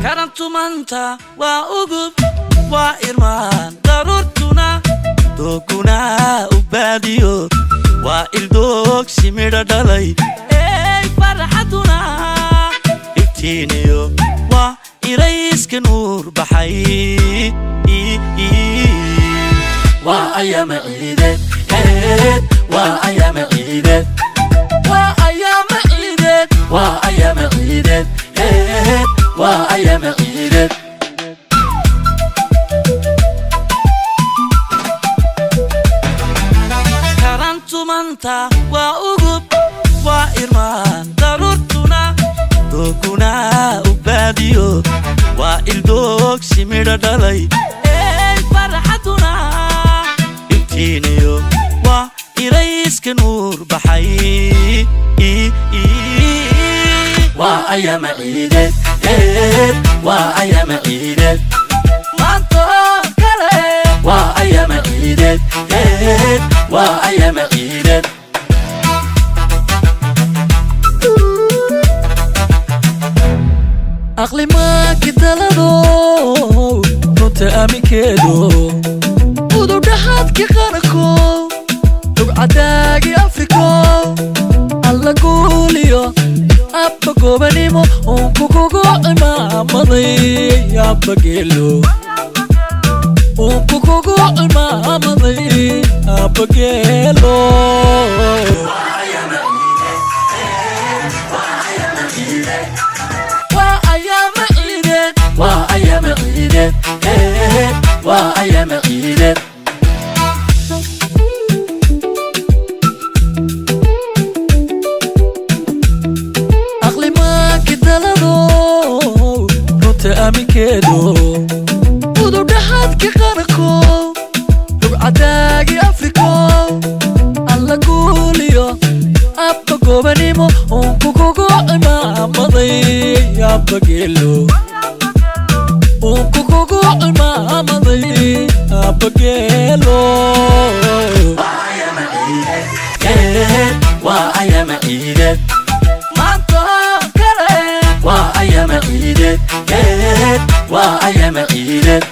Karantumanta waa ugub, waa irmaan daruurtuna, dooguna u baadiyo, waa ildoogsi midho dhalay. Ey farxaduna iftiiniyo, waa irayska nuur baxay. Waa ayaama ciideed, waa ayaama ciideed, waa ayaama ciideed, waa ayaama ciideed, waa ayaama ciideed. Karantumanta waa ugub, waa irmaan daruurtuna, dooguna u baadiyo, waa ildoogsi midho dhalay. Ey farxaduna iftiiniyo, waa irayska nuur baxay. Waa ayaama ciideed, waa ayaama ciideed, maanto kale waa ayaama ciideed, waa ayaama ciideed. Aqlimaanki dalado, runta aaminkeedo, ududhaxaadki qaranko, rugcadaagi Afriko, alla guuliyo abba gobanimo, uunku kugu cimaamaday abba geelo, uunku kugu cimaamaday abba geelo. Waa ayaama ciideed, waa ayaama ciideed, waa ayaama ciideed. Aqlimaanki dalado, runta aaminkeedo, ududhaxaadki qaranko, rugcadaagi Afriko, alla guuliyo abba gobanimo, uunku kugu cimaamaday abba geelo, uunku kugu cimaamaday abba geelo. Waa ayaama ciideed, maanto kale waa ayaama ciideed, waa ayaama ciideed.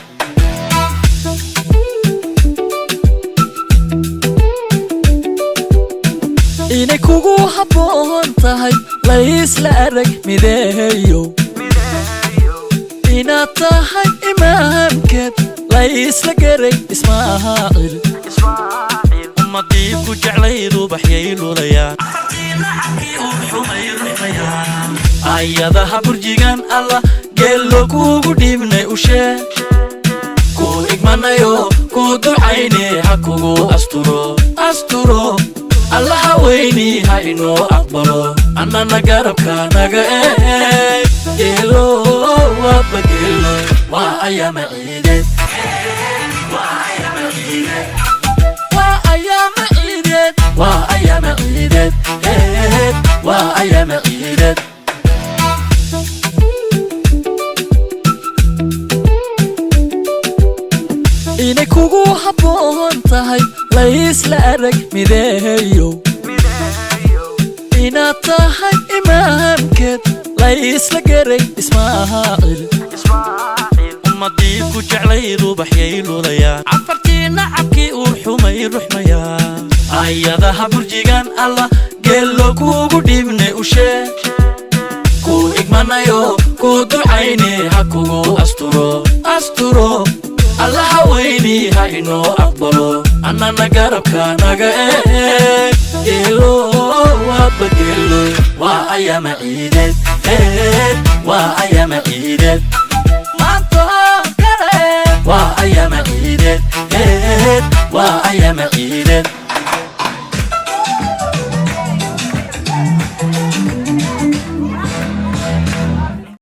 Inay kugu habboon tahay laysla arag mideeyo, inaad tahay imaamkeed laysla garay Ismaaciil. Ummadii ku jeclayd ubaxyay lulayaan, ayadaha burjigan alla geello kuugu dhiibnay, ushee ku igmanayo, ku ducayne, ha kugu asturo, asturo Allaha weyni, ha inoo aqbalo, annana garabka naga eeg geelo, waaba geelo. Waa ayaama ciideed, waa ayaama ciideed, waa ayaama ciideed, waa ayaama ciideed. Inay kugu habboon tahay laysla arag mideeyo, inaad tahay imaamkeed laysla garay Ismaaciil. Ummadii ku jeclayd ubaxyay lulayaan, cafartii nacabkii uur xumay ruxmayaan, ayadaha burjigan alla geello kuugu dhiibnay, ushee ku igmanayo, ku ducayne, ha kugu asturo, asturo Allaha weyni, ha inoo aqbalo, annana garabka naga eeg geelo, waaba geelo. Waa ayaama ciideed, waa ayaama ciideed, maanto kale waa ayaama ciideed, waa ayaama ciideed.